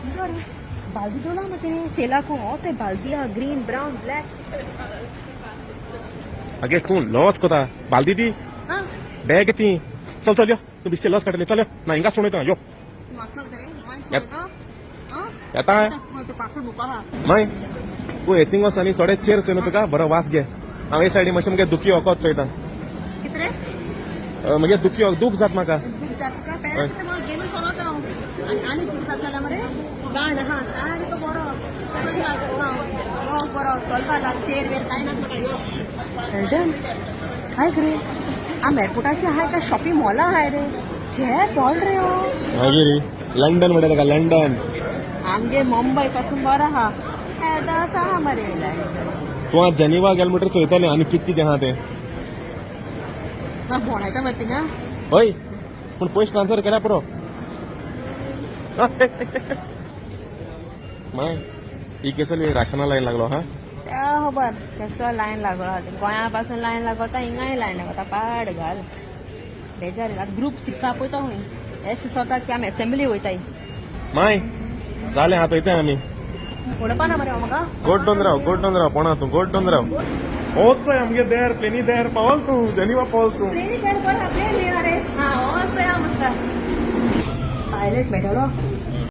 बाल्दी दोला मते सेलाको होच बाल्दी हा, ग्रीन ब्राऊन ब्लॅक. अगे, तूं लॉस कोता बाल्दी दी. हा. बॅग ती. चल चल, यो, तूं बिस्ते लॉस काडले. चल यो ना, हिंगा सोडयता, यो. येता. पासवर्ड बुका हा. माय, तूं येथिंग वच आनी थोडे चेर चोयना तुका बरो वास घे. हांव हे सायडी मातशें मुगे दुखी वखद चोयता. कितरे? मुगे दुखी दूख जात म्हाका. दूख जात तुका? पॅरासिटामॉल घेवन चलत हांव आनी आनी दूख जात जाल्यार मरे गाण आहा सारको बरो. सय घालता हांव बरो चलपा लाग. चेर वेर कांय नाका म्हाका, यो. एल्डन, हाय रे, आम एअरपोर्टाचे हाय काय शॉपिंग मॉला हाय रे? हे तोल रे हो. मागीर लंडन म्हणटा ताका, लंडन. आमगे मुंबय पासून बरो आहा येदो आसा हा मरे. तूं आतां जेनिवा गेल म्हणटर चोयतलें आनी कितें कितें आहा तें. ना भोंवडायता मरे थिंगा. हय, पूण पयशे ट्रान्सफर केल्या पुरो. माय, ही केसली राशना लायन लागलो हा. त्या खबर कसो लायन लागलो आहा. गोंया पासून लायन लागता, हिंगाय लायन लागता. पाड घाल, बेजार. आतां ग्रुप सिक्सा पळयता खंय एश दिसता की आमी असेंब्ली वयताय. माय, जालें, आतां वयता आमी. उडपा ना मरे हो म्हाका. गोड दोन राव, गोड दोन राव, पोणा तूं गोड दोन राव. होच आमगे देर, प्लेनी देर पावल तूं, जेनिवा पावल तूं. प्लेनी देर बरो, प्लेन रे. हा, होच या मस्त पायलट मेळटलो.